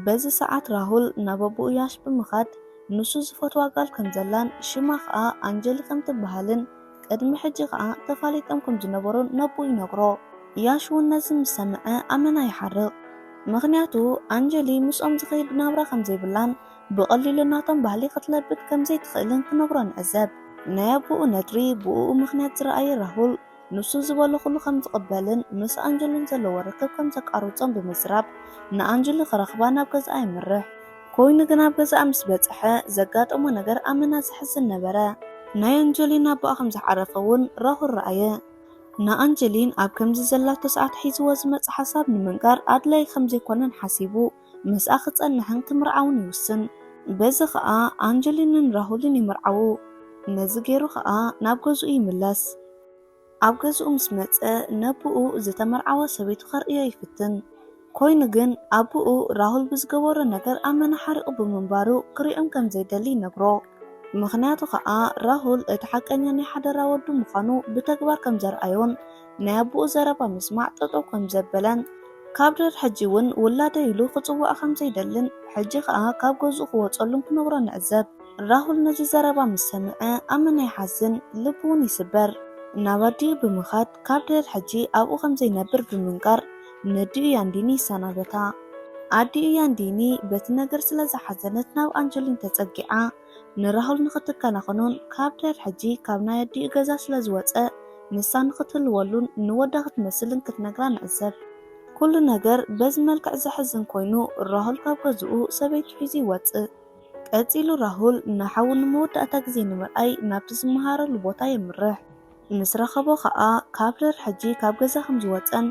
በዚ ሰዓት ራሁል ናብ ኣቦኡ ያሽ ብምኻድ ንሱ ዝፈትዋ ጓል ከም ዘላን ሽማ ኸኣ ኣንጀሊ ከም ትበሃልን ቅድሚ ሕጂ ኸኣ ተፋሊጦም ከም ዝነበሩን ነቦኡ ይነግሮ። ያሽ እውን ነዚ ምስ ሰምዐ ኣመና ይሓርቕ። ምኽንያቱ ኣንጀሊ ምስኦም ዝኸይድ ናብራ ከም ዘይብላን ብቐሊሉ ናቶም ባህሊ ክትለብድ ከም ዘይትኽእልን ክነግሮ ንዕዘብ። ናይ ኣቦኡ ነድሪ ብእኡ ምኽንያት ዝረኣየ ራሁል ንሱ ዝበሎ ኩሉ ከም ዝቕበልን ምስ ኣንጀሉን ዘለዎ ርክብ ከም ዘቃርጾን ብምዝራብ ንኣንጀሊ ክረኽባ ናብ ገዛኣ የምርሕ። ኮይኑ ግን ኣብ ገዛኣ ምስ በጽሐ ዘጋጠሞ ነገር ኣመና ዘሕዝን ነበረ። ናይ ኣንጀሊን ኣቦኣ ከም ዝሓረፈ እውን ራሁል ረኣየ። ንኣንጀሊን ኣብ ከምዚ ዘላቶ ሰዓት ሒዝዎ ዝመጽእ ሓሳብ ንምንጋር ኣድላዪ ከም ዘይኮነን ሓሲቡ ምስኣ ክጸንሕን ክምርዓውን ይውስን። በዚ ኸኣ ኣንጀሊንን ራሁልን ይምርዓዉ። ነዚ ገይሩ ኸኣ ናብ ገዝኡ ይምለስ። ኣብ ገዝኡ ምስ መጸ ነቦኡ ዝተመርዓወ ሰበይቱ ከርእዮ ይፍትን። ኮይኑ ግን ኣቦኡ ራሁል ብዝገበሮ ነገር ኣመና ሓሪቑ ብምንባሩ ክሪኦም ከም ዘይደሊ ይነግሮ። ምኽንያቱ ኸኣ ራሁል እቲ ሓቀኛ ናይ ሓደራ ወዱ ምዃኑ ብተግባር ከም ዘርኣዮን ናይ ኣቦኡ ዘረባ ምስማዕ ጠጠው ከም ዘበለን ካብ ድሕሪ ሕጂ እውን ውላደይ ኢሉ ክጽውዖ ከም ዘይደልን ሕጂ ኸኣ ካብ ገዝኡ ክወጸሉን ክነግሮ ንዕዘብ። ራሁል ነዚ ዘረባ ምስ ሰምዐ ኣመና ይሓዝን፣ ልቡ እውን ይስበር። ናብ ኣዲኡ ብምኻድ ካብ ድሕሪ ሕጂ ኣብኡ ከም ዘይነብር ብምንጋር ነዲኡ ያንዲኒ ይሰናበታ። ኣዲኡ ያንዲኒ በቲ ነገር ስለ ዝሓዘነት ናብ ኣንጀሊን ተጸጊዓ ንራሁል ንኽትከናኸኖን ካብ ድሕሪ ሕጂ ካብ ናይ ኣዲኡ ገዛ ስለ ዝወጸ ንሳ ንኽትህልወሉን ንወዳ ክትመስልን ክትነግራ ንዕዘብ። ኩሉ ነገር በዚ መልክዕ ዘሕዝን ኮይኑ ራሁል ካብ ገዝኡ ሰበይቱ ሒዙ ይወጽእ። ቀጺሉ ራሁል ንሓዉ ንመወዳእታ ግዜ ንምርኣይ ናብቲ ዝመሃረሉ ቦታ የምርሕ። ምስ ረኸቦ ኸኣ ካብ ድሕሪ ሕጂ ካብ ገዛ ከም ዝወጸን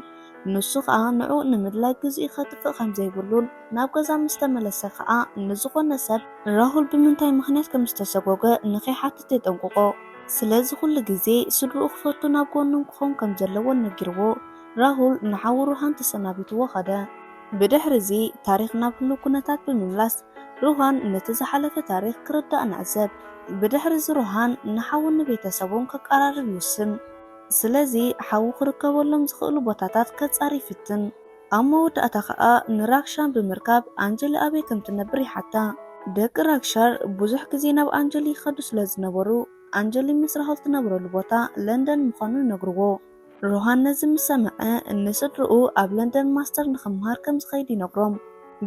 ንሱ ኸኣ ንዕኡ ንምድላይ ግዜኡ ከጥፍእ ከም ዘይብሉን ናብ ገዛ ምስ ተመለሰ ኸኣ ንዝኾነ ሰብ ራሁል ብምንታይ ምኽንያት ከም ዝተሰጎገ ንኸይሓትት የጠንቅቖ። ስለዚ ኩሉ ግዜ ስድርኡ ክፈቱ ናብ ጎኖም ክኸውን ከም ዘለዎን ነጊርዎ ራሁል ንሓዉ ሩሃን ተሰናቢትዎ ኸደ። ብድሕሪ እዚ ታሪኽ ናብ ህሉው ኩነታት ብምምላስ ሩሃን ነቲ ዝሓለፈ ታሪኽ ክርዳእ ንዕዘብ። ብድሕሪ እዚ ሩሃን ንሓዉን ንቤተሰቡን ከቀራርብ ይውስን። ስለዚ ሓዉ ክርከበሎም ዝኽእሉ ቦታታት ከጻሪ ይፍትን። ኣብ መወዳእታ ኸኣ ንራክሻን ብምርካብ ኣንጀሊ ኣበይ ከም ትነብር ይሓታ። ደቂ ራክሻር ብዙሕ ግዜ ናብ ኣንጀሊ ይኸዱ ስለ ዝነበሩ ኣንጀሊ ምስ ራሁል ትነብረሉ ቦታ ለንደን ምዃኑ ይነግርዎ። ሩሃን ነዚ ምስ ሰምዐ ንስድርኡ ኣብ ለንደን ማስተር ንኽምሃር ከም ዝኸይድ ይነግሮም።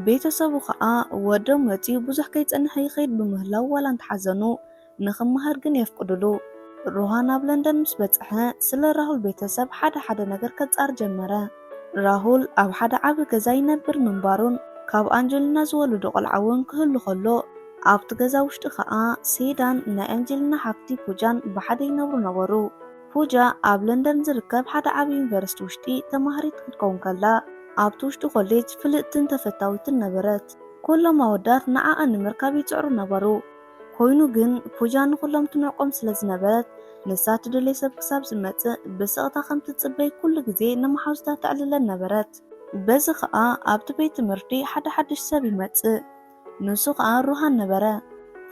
ቤተሰቡ ኸኣ ወዶም መጺኡ ብዙሕ ከይጸንሐ ይኸይድ ብምህላው ዋላ እንተሓዘኑ ንኽምሃር ግን የፍቅዱሉ። ሩሃን ኣብ ለንደን ምስ በጽሐ ስለ ራሁል ቤተሰብ ሓደ ሓደ ነገር ከጻር ጀመረ። ራሁል ኣብ ሓደ ዓቢ ገዛ ይነብር ምንባሩን ካብ ኣንጀሊና ዝወለዶ ቆልዓ እውን ክህሉ ከሎ ኣብቲ ገዛ ውሽጢ ኸኣ ሴዳን ናይ ኣንጀሊና ሓፍቲ ፑጃን ብሓደ ይነብሩ ነበሩ። ፑጃ ኣብ ለንደን ዝርከብ ሓደ ዓቢ ዩኒቨርሲቲ ውሽጢ ተማሃሪት ክትከውን ከላ ኣብቲ ውሽጢ ኮሌጅ ፍልጥትን ተፈታዊትን ነበረት። ኩሎም ኣወዳት ንዓኣ ንምርካብ ይጽዕሩ ነበሩ። ኮይኑ ግን ፑጃ ንኹሎም ትንዕቆም ስለ ዝነበረት ንሳ ትደልዮ ሰብ ክሳብ ዝመጽእ ብስቕታ ከም ትጽበይ ኩሉ ግዜ ንመሓዙታ ተዕልለን ነበረት። በዚ ኸኣ ኣብቲ ቤት ትምህርቲ ሓደ ሓድሽ ሰብ ይመጽእ። ንሱ ኸኣ ሩሃን ነበረ።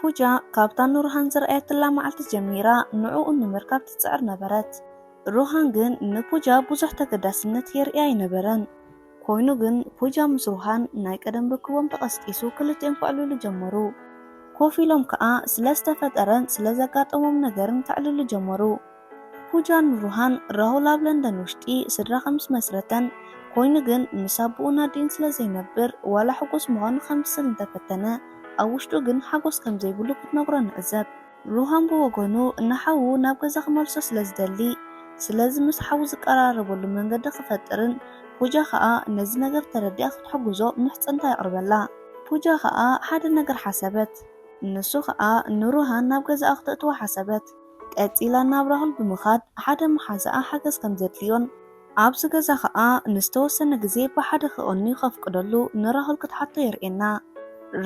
ፑጃ ካብታ ንሩሃን ዝረኣየትላ መዓልቲ ጀሚራ ንዕኡ ንምርካብ ትጽዕር ነበረት። ሩሃን ግን ንፑጃ ብዙሕ ተገዳስነት የርእያ ኣይነበረን። ኮይኑ ግን ፑጃ ምስ ሩሃን ናይ ቀደም ርክቦም ተቐስቂሱ ክልቲኦም ከዕልሉ ጀመሩ። ኮፍ ኢሎም ከኣ ስለ ዝተፈጠረን ስለ ዘጋጠሞም ነገርን ከዕልሉ ጀመሩ። ፑጃን ሩሃን ራሁል ኣብ ለንደን ውሽጢ ስድራ ከም ዝመስረተን፣ ኮይኑ ግን ምስ ኣቦኡ ናዲን ስለ ዘይነብር ዋላ ሕጉስ ምዃኑ ከም ዝስል እንተፈተነ፣ ኣብ ውሽጡ ግን ሓጎስ ከም ዘይብሉ ክትነግሮ ንዕዘብ። ሩሃን ብወገኑ ንሓዉ ናብ ገዛ ክመልሶ ስለ ዝደሊ፣ ስለዚ ምስ ሓዉ ዝቀራረበሉ መንገዲ ክፈጥርን ፑጃ ኸኣ ነዚ ነገር ተረዲኣ ክትሕግዞ ምሕጽንታ የቕርበላ። ፑጃ ኸኣ ሓደ ነገር ሓሰበት። ንሱ ኸኣ ንሩሃን ናብ ገዛኣ ክተእትዋ ሓሰበት። ቀጺላ ናብ ራሁል ብምኻድ ሓደ መሓዛኣ ሓገዝ ከም ዘድልዮን ኣብዚ ገዛ ኸኣ ንዝተወሰነ ግዜ ብሓደ ክቕንዩ ከፍቅደሉ ንራሁል ክትሓቶ የርእየና።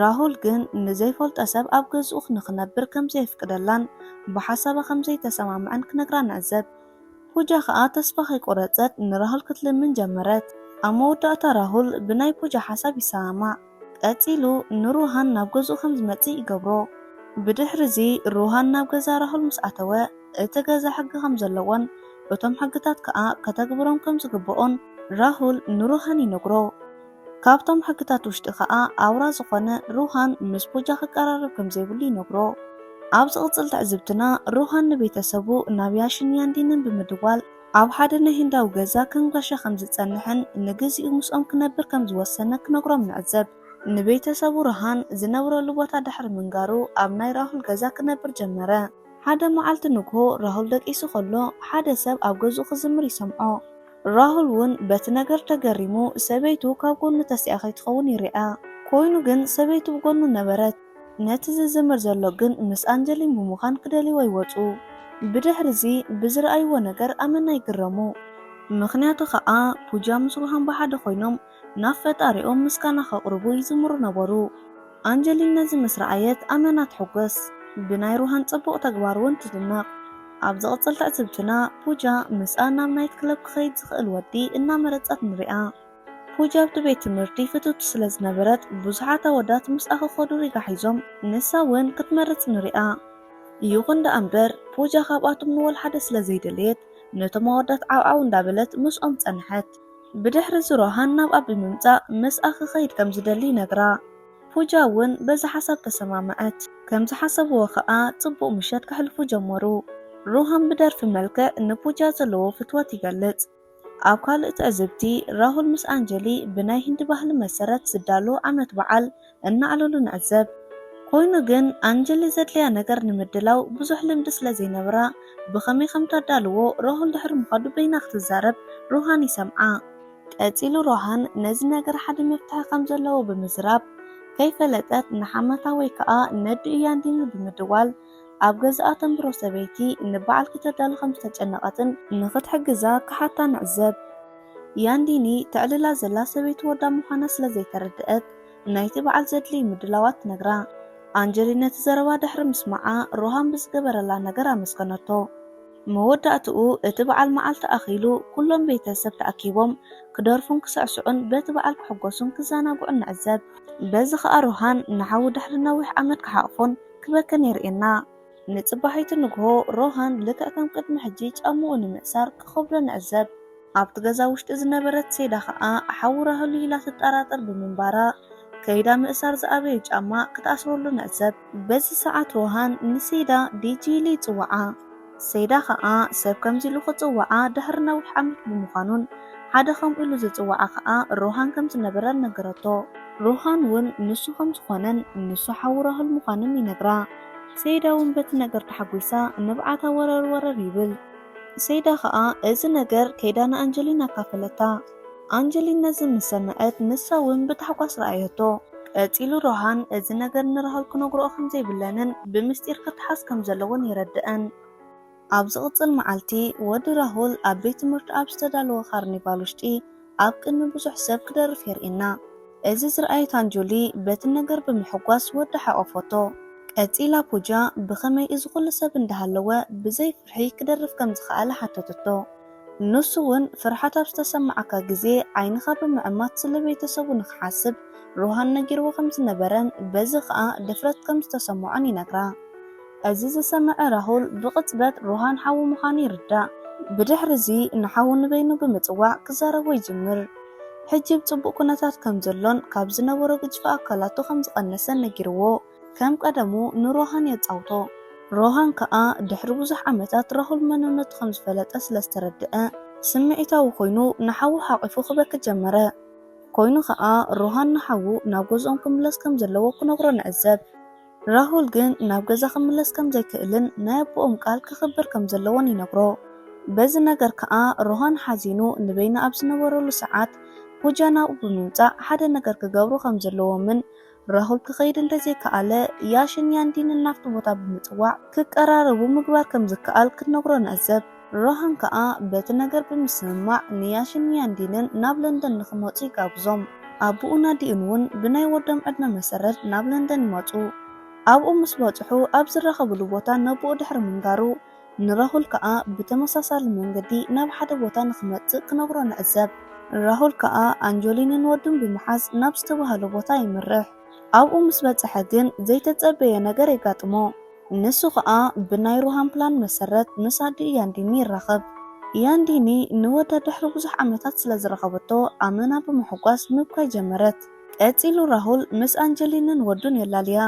ራሁል ግን ንዘይፈልጦ ሰብ ኣብ ገዝኡ ንኽነብር ከም ዘየፍቅደላን ብሓሳባ ከም ዘይተሰማምዐን ክነግራ ንዕዘብ። ፑጃ ኸኣ ተስፋ ከይቆረጸት ንራሁል ክትልምን ጀመረት። ኣብ መወዳእታ ራሁል ብናይ ፑጃ ሓሳብ ይሰማማዕ። ቀጺሉ ንሩሃን ናብ ገዝኡ ከም ዝመጽእ ይገብሮ። ብድሕሪ እዚ ሩሃን ናብ ገዛ ራሁል ምስ ኣተወ፣ እቲ ገዛ ሕጊ ከም ዘለዎን እቶም ሕግታት ከኣ ከተግብሮም ከም ዝግብኦን ራሁል ንሩሃን ይነግሮ። ካብቶም ሕግታት ውሽጢ ከኣ ኣውራ ዝኾነ ሩሃን ምስ ፑጃ ክቀራረብ ከም ዘይብሉ ይነግሮ። ኣብ ዝቕጽል ትዕዝብትና ሩሃን ንቤተሰቡ ናብ ያሽን ያንዲንን ብምድዋል ኣብ ሓደ ናይ ህንዳዊ ገዛ ከም ጋሻ ከም ዝጸንሕን ንግዚኡ ምስኦም ክነብር ከም ዝወሰነ ክነግሮም ንዕዘብ። ንቤተሰቡ ሩሃን ዝነብረሉ ቦታ ድሕሪ ምንጋሩ ኣብ ናይ ራሁል ገዛ ክነብር ጀመረ። ሓደ መዓልቲ ንግሆ ራሁል ደቂሱ ከሎ ሓደ ሰብ ኣብ ገዝኡ ክዝምር ይሰምዖ። ራሁል እውን በቲ ነገር ተገሪሙ ሰበይቱ ካብ ጎኑ ተሲኣ ከይትኸውን ይርኣ። ኮይኑ ግን ሰበይቱ ብጎኑ ነበረት። ነቲ ዝዝምር ዘሎ ግን ምስ ኣንጀሊን ብምዃን ክደልይዎ ይወጹ። ብድሕሪ እዚ ብዝረኣይዎ ነገር ኣመና ይግረሙ። ምኽንያቱ ኸኣ ፑጃ ምስ ሩሃን ብሓደ ኮይኖም ናብ ፈጣሪኦም ምስጋና ከቕርቡ ይዝምሩ ነበሩ። ኣንጀሊን ነዚ ምስ ረኣየት ኣመና ትሕጎስ። ብናይ ሩሃን ጽቡቕ ተግባር እውን ትድነቕ። ኣብ ዝቕጽል ትዕዝብትና ፑጃ ምስኣ ናብ ናይት ክለብ ክኸይድ ዝኽእል ወዲ እናመረጸት ንሪኣ። ፑጃ ኣብቲ ቤት ትምህርቲ ፍትውቲ ስለ ዝነበረት ብዙሓት ኣወዳት ምስኣ ክኸዱ ሪጋ ሒዞም፣ ንሳ እውን ክትመርጽ ንሪኣ። ይኹን ደኣ እምበር ፑጃ ካብኣቶም ንወላ ሓደ ስለ ዘይደለየት ነቶም ኣወዳት ዓውዓው እንዳበለት ምስኦም ጸንሐት። ብድሕሪ እዚ ሩሃን ናብኣ ብምምጻእ ምስኣ ክኸይድ ከም ዝደሊ ይነግራ። ፑጃ እውን በዚ ሓሳብ ተሰማምዐት። ከም ዝሓሰብዎ ኸኣ ጽቡቕ ምሸት ከሕልፉ ጀመሩ። ሩሃን ብደርፊ መልክዕ ንፑጃ ዘለዎ ፍትወት ይገልጽ። ኣብ ካልእ ትዕዝብቲ ራሁል ምስ ኣንጀሊ ብናይ ህንዲ ባህሊ መሰረት ዝዳሎ ዓመት በዓል እናዕለሉ ንዕዘብ። ኮይኑ ግን ኣንጀሊ ዘድልያ ነገር ንምድላው ብዙሕ ልምዲ ስለ ዘይነበራ ብኸመይ ከም ተዳልዎ ራሁል ድሕሪ ምኻዱ በይና ክትዛረብ ሩሃን ይሰምዓ። ቀጺሉ ሮሃን ነዚ ነገር ሓደ መፍትሒ ከም ዘለዎ ብምዝራብ፣ ከይፈለጠት ንሓማታ ወይ ከኣ ነዲኡ ያንዲኒ ብምድዋል፣ ኣብ ገዛኣ ተንብሮ ሰበይቲ ንበዓል ክተዳሉ ከም ዝተጨነቐትን ንኽትሕግዛ ክሓታ ንዕዘብ። ያንዲኒ ተዕልላ ዘላ ሰበይቲ ወዳ ምዃና ስለ ዘይተረድአት፣ ናይቲ በዓል ዘድልይ ምድላዋት ትነግራ። ኣንጀሊ ነቲ ዘረባ ድሕሪ ምስማዓ፣ ሮሃን ብዝገበረላ ነገር ኣመስገነቶ። መወዳእትኡ እቲ በዓል መዓልቲ ኣኺሉ፣ ኩሎም ቤተሰብ ተኣኪቦም ክደርፉን ክስዕስዑን በቲ በዓል ክሕጎሱን ክዘናግዑን ንዕዘብ። በዚ ኸኣ ሮሃን ንሓዉ ድሕሪ ነዊሕ ዓመት ክሓቕፎን ክበክን የርእየና። ንጽባሒቱ ንግሆ ሮሃን ልክዕ ከም ቅድሚ ሕጂ ጫምኡ ንምእሳር ክኸብዶ ንዕዘብ። ኣብቲ ገዛ ውሽጢ ዝነበረት ሴዳ ኸኣ ሓዉ ራሁል ኢላ ትጠራጠር ብምንባራ፣ ከይዳ ምእሳር ዝኣበየ ጫማ ክትኣስረሉ ንዕዘብ። በዚ ሰዓት ሮሃን ንሴዳ ዲጂ ኢሉ ይጽውዓ። ሴዳ ኸኣ ሰብ ከምዚ ኢሉ ክጽውዓ ድሕሪ ነዊሕ ዓመት ብምዃኑን ሓደ ከምኡ ኢሉ ዝጽውዓ ኸኣ ሮሃን ከም ዝነበረ ነገረቶ። ሮሃን እውን ንሱ ከም ዝኾነን ንሱ ሓዉ ራሁል ምዃኑን ይነግራ። ሴዳ እውን በቲ ነገር ተሓጒሳ ንብዓታ ወረር ወረር ይብል። ሴዳ ኸኣ እዚ ነገር ከይዳ ንኣንጀሊና ኣካፈለታ። ኣንጀሊን ነዚ ምስ ሰምዐት ንሳ እውን ብታሕጓስ ረኣየቶ። ቀጺሉ ሮሃን እዚ ነገር ንራሁል ክነግርኦ ከም ዘይብለንን ብምስጢር ክትሓዝ ከም ዘለዎን የረድአን። ኣብ ዝቕጽል መዓልቲ ወዲ ራሁል ኣብ ቤት ትምህርቲ ኣብ ዝተዳለወ ካርኒቫል ውሽጢ ኣብ ቅድሚ ብዙሕ ሰብ ክደርፍ የርእየና። እዚ ዝረኣየት ኣንጀሊ በቲ ነገር ብምሕጓስ ወዳ ሓቖፈቶ። ቀጺላ ፑጃ ብኸመይ እዚ ኩሉ ሰብ እንዳሃለወ ብዘይ ፍርሒ ክደርፍ ከም ዝኸኣለ ሓተተቶ። ንሱ እውን ፍርሓት ኣብ ዝተሰማዓካ ግዜ ዓይንኻ ብምዕማት ስለ ቤተሰቡ ንኽሓስብ ሮሃን ነጊርዎ ከም ዝነበረን በዚ ኸኣ ድፍረት ከም ዝተሰምዖን ይነግራ። እዚ ዝሰምዐ ራሁል ብቕጽበት ሮሃን ሓዉ ምዃኑ ይርዳእ። ብድሕሪ እዚ ንሓዉ ንበይኑ ብምጽዋዕ ክዛረቦ ይጅምር። ሕጂ ብጽቡቕ ኩነታት ከም ዘሎን ካብ ዝነበሮ ግጅፊ ኣካላቱ ከም ዝቐነሰን ነጊርዎ ከም ቀደሙ ንሮሃን የጻውቶ። ሮሃን ከኣ ድሕሪ ብዙሕ ዓመታት ራሁል መንነቱ ከም ዝፈለጠ ስለ ዝተረድአ፣ ስምዒታዊ ኮይኑ ንሓዉ ሓቒፉ ክበኪ ጀመረ። ኮይኑ ከኣ ሮሃን ንሓዉ ናብ ገዝኦም ክምለስ ከም ዘለዎ ክነግሮ ንዕዘብ። ራሁል ግን ናብ ገዛ ክምለስ ከም ዘይክእልን ናይ ኣቦኦም ቃል ከኽብር ከም ዘለዎን ይነግሮ። በዚ ነገር ከኣ ሮሃን ሓዚኑ ንበይኑ ኣብ ዝነበረሉ ሰዓት ፑጃ ናብኡ ብምምጻእ ሓደ ነገር ክገብሩ ከም ዘለዎምን ራሁል ክኸይድ እንተዘይከኣለ ያሽን ያንዲንን ናብቲ ቦታ ብምጽዋዕ ክቀራረቡ ምግባር ከም ዝከኣል ክትነግሮ ንዕዘብ። ሮሃን ከኣ በቲ ነገር ብምስምማዕ ንያሽን ያንዲንን ናብ ለንደን ንኽመጹ ይጋብዞም። ኣቦኡን ኣዲኡን እውን ብናይ ወዶም ዕድመ መሰረት ናብ ለንደን ይመጹ። ኣብኡ ምስ በጽሑ ኣብ ዝራኸብሉ ቦታ ነቦኡ ድሕሪ ምንጋሩ ንራሁል ከኣ ብተመሳሳሊ መንገዲ ናብ ሓደ ቦታ ንኽመጽእ ክነግሮ ንዕዘብ። ራሁል ከኣ ኣንጆሊንን ወዱን ብምሓዝ ናብ ዝተባህለ ቦታ ይምርሕ። ኣብኡ ምስ በጽሐ ግን ዘይተጸበየ ነገር የጋጥሞ። ንሱ ከኣ ብናይ ሮሃን ፕላን መሰረት ምስ ኣዲኡ ያንዲኒ ይራኸብ። ያንዲኒ ንወዳ ድሕሪ ብዙሕ ዓመታት ስለ ዝረኸበቶ ኣመና ብምሕጓስ ምብካይ ጀመረት። ቀጺሉ ራሁል ምስ ኣንጀሊንን ወዱን የላልያ።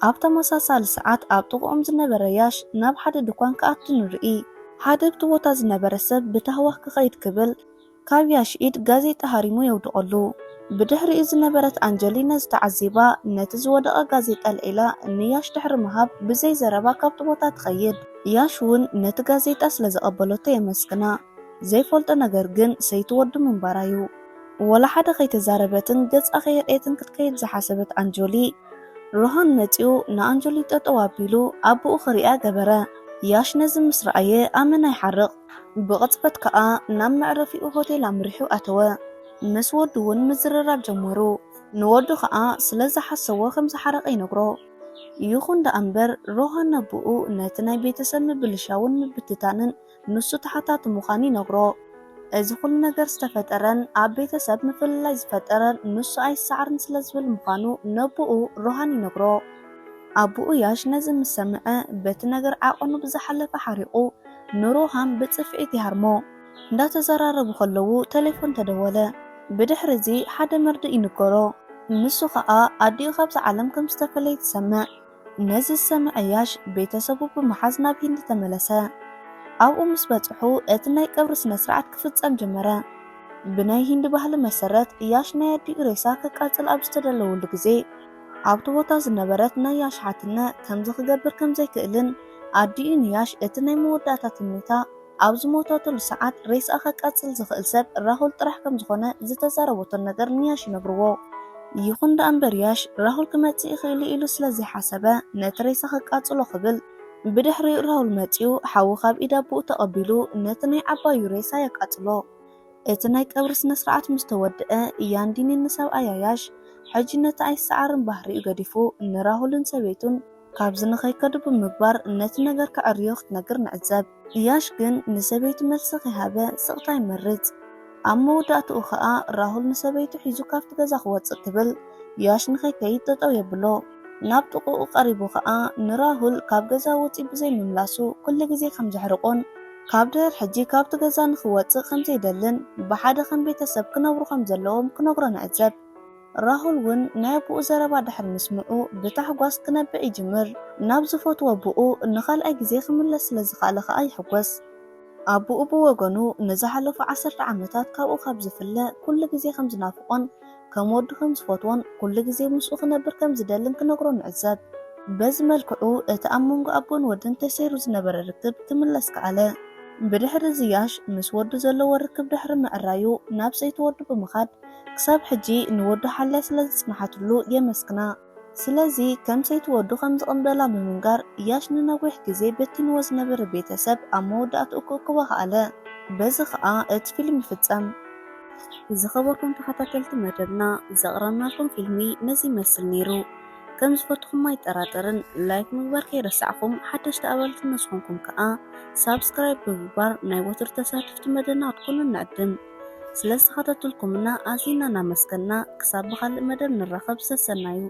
ኣብ ተመሳሳሊ ሰዓት ኣብ ጥቕኦም ዝነበረ ያሽ ናብ ሓደ ድኳን ክኣቱ ንርኢ። ሓደ ኣብቲ ቦታ ዝነበረ ሰብ ብታህዋኽ ክኸይድ ክብል ካብ ያሽ ኢድ ጋዜጣ ሃሪሙ የውድቐሉ። ብድሕሪኡ ዝነበረት ኣንጀሊና ዝተዓዚባ ነቲ ዝወደቐ ጋዜጣ ኣልዒላ ንያሽ ድሕሪ ምሃብ ብዘይ ዘረባ ካብቲ ቦታ ትኸይድ። ያሽ እውን ነቲ ጋዜጣ ስለ ዘቐበለቶ የመስግና። ዘይፈልጦ ነገር ግን ሰይቲ ወዱ ምንባራዩ። ወላ ሓደ ከይተዛረበትን ገጻ ከየርኤትን ክትከይድ ዝሓሰበት ኣንጆሊ፣ ሮሃን መጺኡ ንኣንጆሊ ጠጠው ኣቢሉ ኣቦኡ ክሪኣ ገበረ። ያሽ ነዚ ምስ ረኣየ ኣመና ይሓርቕ። ብቕጽበት ከኣ ናብ መዕረፊኡ ሆቴል ኣምሪሑ ኣተወ። ምስ ወዱ እውን ምዝርራብ ጀመሩ። ንወዱ ከኣ ስለ ዝሓሰቦ ከም ዝሓረቐ ይነግሮ። ይኹን ደኣ እምበር ሮሃን ነቦኡ ነቲ ናይ ቤተሰብ ምብልሻውን ምብትታንን ንሱ ተሓታቲ ምዃኑ ይነግሮ። እዚ ኩሉ ነገር ዝተፈጠረን ኣብ ቤተሰብ ምፍልላይ ዝፈጠረን ንሱ ኣይሰዓርን ስለ ዝብል ምዃኑ ነቦኡ ሮሃን ይነግሮ። ኣቦኡ ያሽ ነዚ ምስ ሰምዐ በቲ ነገር ዓቐኑ ብዝሓለፈ ሓሪቑ ንሮሃን ብጽፍዒት ይሃርሞ። እንዳተዘራረቡ ከለዉ ቴሌፎን ተደወለ። ብድሕሪ እዚ ሓደ መርድእ ይንገሮ። ንሱ ኸኣ ኣዲኡ ካብዛ ዓለም ከም ዝተፈለየት ይሰምዕ። ነዚ ዝሰምዐ ያሽ ቤተሰቡ ብምሓዝ ናብ ሂንዲ ተመለሰ። ኣብኡ ምስ በጽሑ እቲ ናይ ቀብሪ ስነ ስርዓት ክፍጸም ጀመረ። ብናይ ሂንዲ ባህሊ መሰረት ያሽ ናይ ኣዲኡ ሬሳ ከቃጽል ኣብ ዝተደለወሉ ግዜ ኣብቲ ቦታ ዝነበረት ናይ ያሽ ሓትነ ከምዚ ክገብር ከም ዘይክእልን ኣዲኡ ንያሽ እቲ ናይ መወዳእታ ትምኒታ ኣብ ዝሞተትሉ ሰዓት ሬስኣ ከቃጽል ዝኽእል ሰብ ራሁል ጥራሕ ከም ዝኾነ ዝተዛረበቶ ነገር ንያሽ ይነግርዎ። ይኹን ደኣ እምበር ያሽ ራሁል ክመጽእ ይኽእል ኢሉ ስለ ዘይሓሰበ ነቲ ሬሳ ከቃጽሎ ክብል ብድሕሪኡ ራሁል መጺኡ ሓዊ ካብ ኢድ ኣቦኡ ተቐቢሉ ነቲ ናይ ዓባዩ ሬሳ የቃጽሎ። እቲ ናይ ቀብሪ ስነ ስርዓት ምስ ተወድአ ያንዲኒ ንሰብኣያ ያሽ ሕጂ ነቲ ኣይሰዓርን ባህሪኡ ገዲፉ ንራሁልን ሰበይቱን ካብዚ ንኸይከዱ ብምግባር ነቲ ነገር ከዐርዮ ክትነግር ንዕዘብ። ያሽ ግን ንሰበይቱ መልሲ ከይሃበ ስቕታ ይመርጽ። ኣብ መወዳእትኡ ኸኣ ራሁል ንሰበይቱ ሒዙ ካብቲ ገዛ ክወጽእ ክብል ያሽ ንኸይከይድ ጠጠው የብሎ። ናብ ጥቕኡ ቀሪቡ ኸኣ ንራሁል ካብ ገዛ ወጺኡ ብዘይምምላሱ ኩሉ ግዜ ከም ዘሕርቆን ካብ ድሕር ሕጂ ካብቲ ገዛ ንኽወጽእ ከም ዘይደልን ብሓደ ከም ቤተሰብ ክነብሩ ከም ዘለዎም ክነግሮ ንዕዘብ። ራሁል እውን ናይ ኣቦኡ ዘረባ ድሕሪ ምስምዑ ብታሕጓስ ክነብዕ ይጅምር። ናብ ዝፈትዎ ኣቦኡ ንኻልኣይ ግዜ ክምለስ ስለ ዝኸኣለ ኸኣ ይሕጎስ። ኣቦኡ ብወገኑ ንዝሓለፉ ዓሰርተ ዓመታት ካብኡ ካብ ዝፍለ ኩሉ ግዜ ከም ዝናፍቖን ከም ወዱ ከም ዝፈትዎን ኩሉ ግዜ ምስኡ ክነብር ከም ዝደልን ክነግሮ ንዕዘብ። በዚ መልክዑ እቲ ኣብ መንጎ ኣቦን ወድን ተሰይሩ ዝነበረ ርክብ ክምለስ ከኣለ። ብድሕሪ እዚ ያሽ ምስ ወዱ ዘለዎ ርክብ ድሕሪ ምዕራዩ ናብ ሰይቲ ወዱ ብምኻድ ክሳብ ሕጂ ንወዱ ሓልያ ስለ ዝጽንሓትሉ የመስግና። ስለዚ ከም ሰይቲ ወዱ ከም ዝቕበላ ብምንጋር ያሽ ንነዊሕ ግዜ በቲንዎ ዝነበረ ቤተሰብ ኣብ መወዳእትኡ ክእክቦ ከኣለ። በዚ ኸኣ እቲ ፊልም ይፍጸም። ዝኸበርኩም ተኸታተልቲ መደብና ዘቕረብናልኩም ፊልሚ ነዚ ይመስል ነይሩ። ከም ዝፈትኹም ኣይጠራጠርን። ላይክ ምግባር ከይረሳዕኹም፣ ሓደሽቲ ኣባልትና ዝኾንኩም ከኣ ሳብስክራይብ ብምግባር ናይ ወትሩ ተሳተፍቲ መደብና ክትኮኑ ንዕድም። ስለ ዝተኸታተልኩምና ኣዚና እናመስገና፣ ክሳብ ብኻልእ መደብ ንራኸብ፣ ሰሰናዩ።